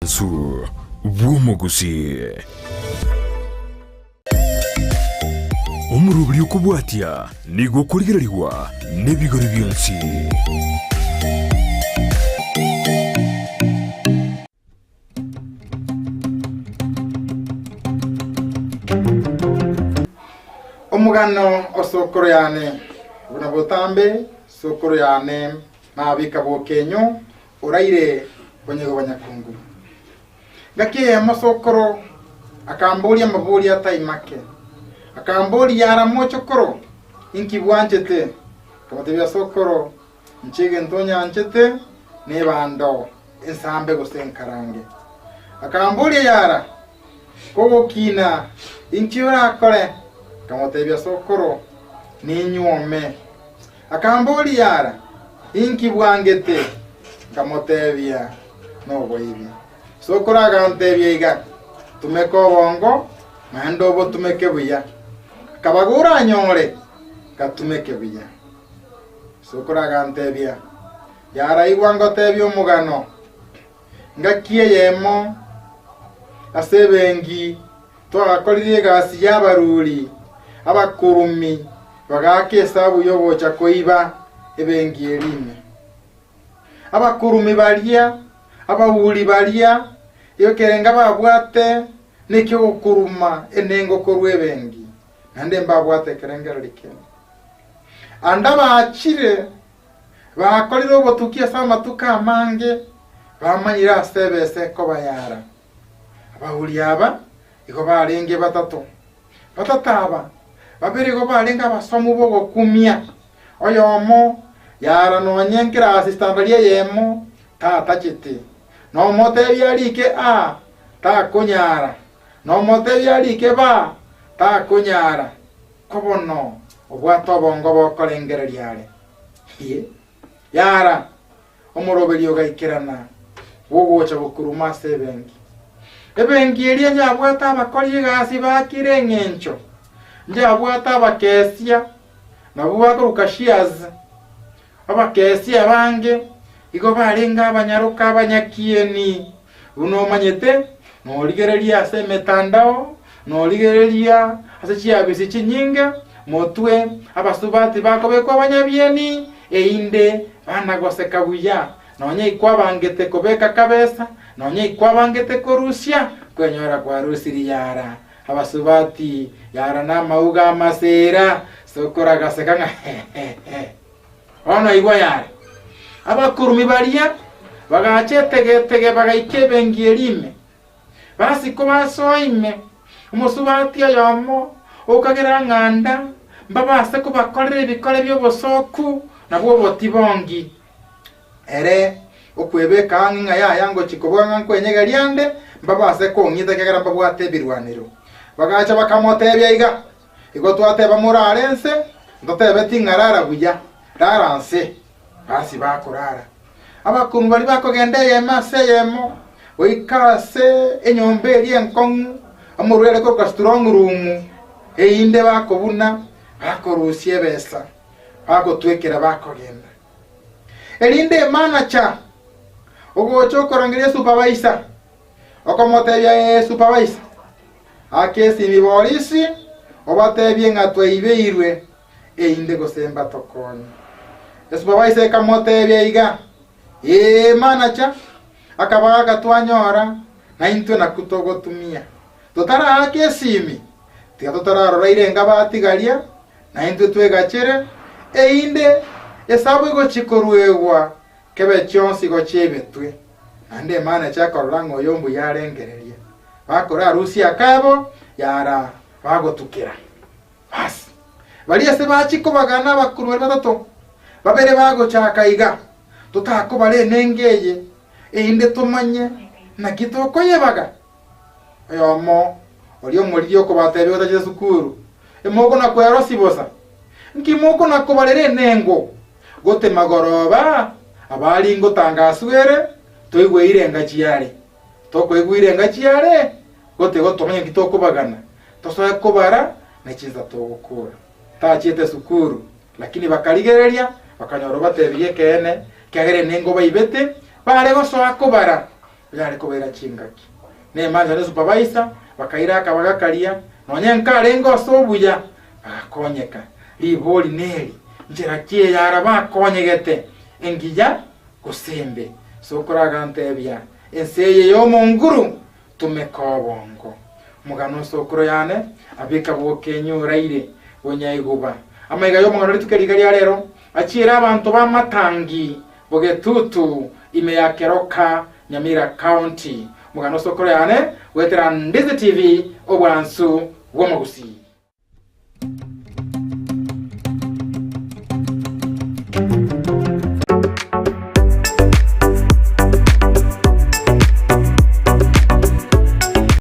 Omosansu bw'omogusii. Omoroberi okobwatia nigo okorigererigwa nebigori bionsi. Omogano o sokoro yane. Buna botambe sokoro yane nabika bokenyo Oraire konyegwa nyakungu. Ngaki eyemo sokoro akamboria amaborio atai make. Akamboria ara mochokoro, inki bwanchete? Nkamotebia sokoro, inche egento onyanchete nebando ensambe gose enkarange. Akamboria yara, kogokina inki orakore? Nkamotebia sokoro, ninywome. Akamboria ara, Inki bwangete? Nkamotebia, Noboibi. Sokoro agantebia iga, Tumeka obongo, naende obotumeke buya. Akabaga oranyore, gatumeke buya. Sokoro agantebia, Yaraigwa ngotebie omogano. Ngaki eyemo ase ebenki twagakorire egasi y'abaruri, abakurumi bagaaka esabu y'ogocha koiba ebenki eria ime. Abakurumi baria, abauri baria, ekerenga babwate neki'ogokuruma enengo korwa ebenki, naende mbabwate ekerengererio kende. Ande baachire Bakorire obotuki ase amatuko amange, bamanyire ase ebesa ekobayara. Abauri aba igo barenge batato. Batato aba, babere igo barenge abasomu b'ogokumia, oyomo yara nonye nkerasi standard eyemo tatachete, nomotebia arike A takonyara, nomotebia arike B takonyara. Ko bono obwate obongo bokorengereria are, Ee, yara, omoroberio ogaikerana bw'ogocha gokuruma ase ebenki. Ebenki eria yabwate abakori egasi ba kera eng'encho, yabwate abakesia, nabwo bakorwa cashiers, Abakesia abange igo barenge abanyaroka abanyakieni, buna omanyete, norigereria ase emetandao, norigereria ase chiabisi chinyinge, motwe abasubati bakobekwa abanyabieni, erinde bana goseka buya, nonya ikwabangete kobeka kabesa, nonya ikwabangete korusia, kwenyora kwarusirie yara abasubati, yara namauga amasera, sokoro agaseka ng'a hehehe. Bono igwa yare. Abakurumi baria bagacha etegetege bagaika ebenki eria ime. Basiko basoa ime, omosubati oyomo okagera ng'a nda mbabase kobakorera ebikore bi'obosooku na bw'obotibongi. Ere okwebeka ang'e ng'a yaya ngochia koboa ng'a nkwenyegeria ande, mbabase kong'ita ekiagera mbabwate ebirwanero. Bagacha bakamotebia iga, Igo twateba morare nse, ntotebeti ng'a rara buya, rara nse. Basi bakorara. Abakungu baria bakogenda eyemo ase eyemo, goika ase enyomba eria enkong'u, omorwere korwa strong room, erinde bakobuna, bakorusia ebesa, bagotwekera bakogenda. Erinde emanacha ogocha okorangeria esupervisor, okomotebia ee supervisor, Aka esimi borisi, obatebie ng'a twaibeirwe, erinde gose mbatokonye. Esupervisor ekamotebia iga, Ee, manager, akabagaaka twanyora, naintwe nakwo togotumia. Totaraaka esimi, tiga totararora irenga batigaria, naintwe twegachere, erinde esabu egochia koruegwa kebe chionsi gochia ebetwe. Naende emanager ekorora ng'a oyo mbuya arengereria. Bakorarusia akabo, yara bagotukera. Basi, baria ase bachia kobagana abakuru baria batato, babere bagochaka iga, Totakobara enengo eye, erinde tomanye naki tokoyebaga. Oyomo oria omoriri okobatebia otachete esukuru, Emokona kwerosia bosa, nki mokona kobarera enengo? Gote magoroba abari ngotangaswa ere, toigweire engachi yare. Tokoigwire engachi yare, gote gotomanya nki tokobagana, tosoe kobara ne chinsa togokora. Tachiete esukuru, lakini bakarigereria, bakanyora obatebirie ekeene, ekiagera enengo baibete, bare gosoa kobara. Oyare kobaira chingaki. Na emansa ne supervisor bakaira akabaga karia, nonya nkarenge ase obuya, bagakonyeka. Ribori neri, nchera ki eyara bakonyegete, engiya gose embe? Sokoro agantebia, Ense eye y'omonguru, tumeka obongo. Omogano o sokoro yane, abeka bokenyu oraire bonyaiguba. Amaiga y'omogano rituko riga ria rero, achiere abanto b'amatangi bogetutu ime ya Keroka, Nyamira County. Omogano o sokoro yane, goetera Ndizi TV, obwansu bw'omogusii.